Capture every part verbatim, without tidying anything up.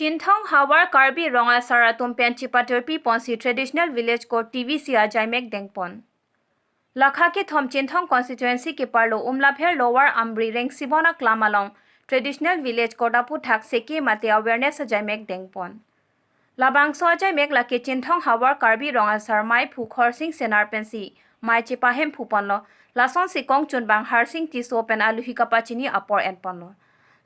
Chinthong havar Karbi Rong Asar atum pen chipatirpi ponsi Traditional Village Court T V C ajaimek dengpon. Lakha kethom Chinthong constituency keparlo Umlapher Lower Amri Rengsibon aklam along Traditional Village Court aphuthak seke mate awareness ajaimek dengpon. Labangso ajaimek lake Chinthong havar Karbi Rong Asar maiphu Khorsing Senar pensi mai chepahemphu ponlo. Lasonsi kongchunbang Harsing Tisso pen aluhi kapachini apor enponlo.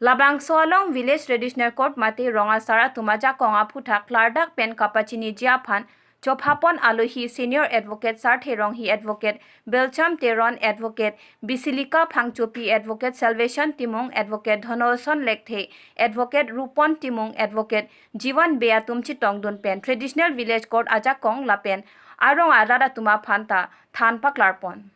Labangso along Village Traditional Court mate Rong Asar atum ajakong aphuthak klardak pen kapachiniji aphan chophapon aluhi Senior Advocate Sarthe Ronghi, Advocate Belcham Teron, Advocate Bisilika Phangchopi, Advocate Salvation Timung, Advocate Dhonoson Lekthe, Advocate Rupon Timung, Advocate Jiwan Bey atum chetongdun pen Traditional Village Court ajakong lapen arong arat atum aphan ta than paklarpon.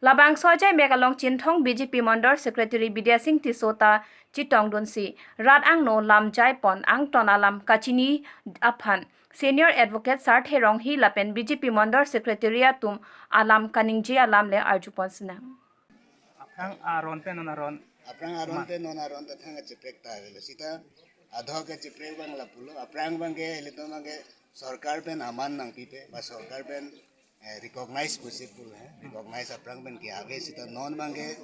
Labangso ajaimek along Chinthong B J P Mandal Secretary Bidya Sing Tisso ta chetongdunsi rat angno lamjaipon, angton alam kachini aphan Senior Advocate Sarthe Ronghi lapen B J P Mandal Secretary atum alam kaningje alam le arjupon sinang. Aphrang aron pen non aron. Aphrang aron pen non aron ta thang kacheprek ta avelo. Sita adho kacheprek abang lapulo. Aphrang abangke ilitum abangke sorkar pen aman nangpipe, ba sorkar pen eh, recognize pusi pu, eh, recognize aphrang pen ke ave, sita non abangke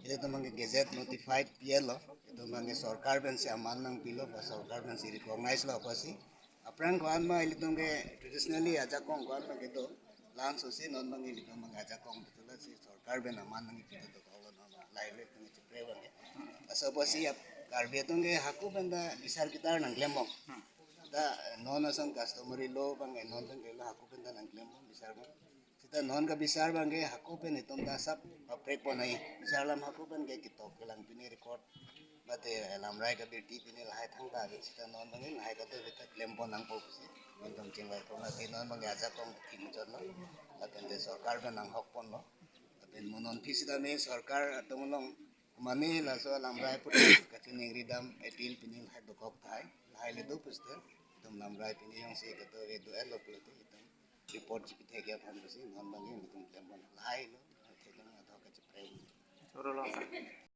ilitum abangke gazette notified pilo. Ilitum abangke sorkar pensi aman nangpilo, ba sorkar pensi recognize lo apotsi. Aphrang ko-an ma ilitum ke traditionally ajakong ko-an ma kedo, la-an sosi non abangke ilitum abangke ajakong betul si sorkar pen aman nangpi dokoklo, non lahai ilitum chepre abangke. Laso apotsi ap Karbi atum ke hako pen ta bisar kitar nangklembom. Ta non ason customary law abangke non abangke la hako pen ta nangklembom bisar abang. Sita non kabisar abangke hako pen itum ta sab paprek pon ai. Bisar alam hako pen ke ketok kelang pine record, mate lamrai kabirti pine lahai thangta ave. Sita non abangke lahai kado beta klempon nangpo pusi. Itum chingvaipon, lasi non abangke ajakong thim chotlo. Lapen te sorkar pen nanghokponlo. Lapen mo non aphi sita me sorkar atum along mane laso lamrai put kachiningri dam appeal pine lahai dokok tahai. Lahai le do puste. Itum lamrai pine jongsi kado ave do-etlo pulote itum report chipithek aphan pusi non abangke itum klempon, lahai lo, thek lo, adho kacheprek. Choro lo.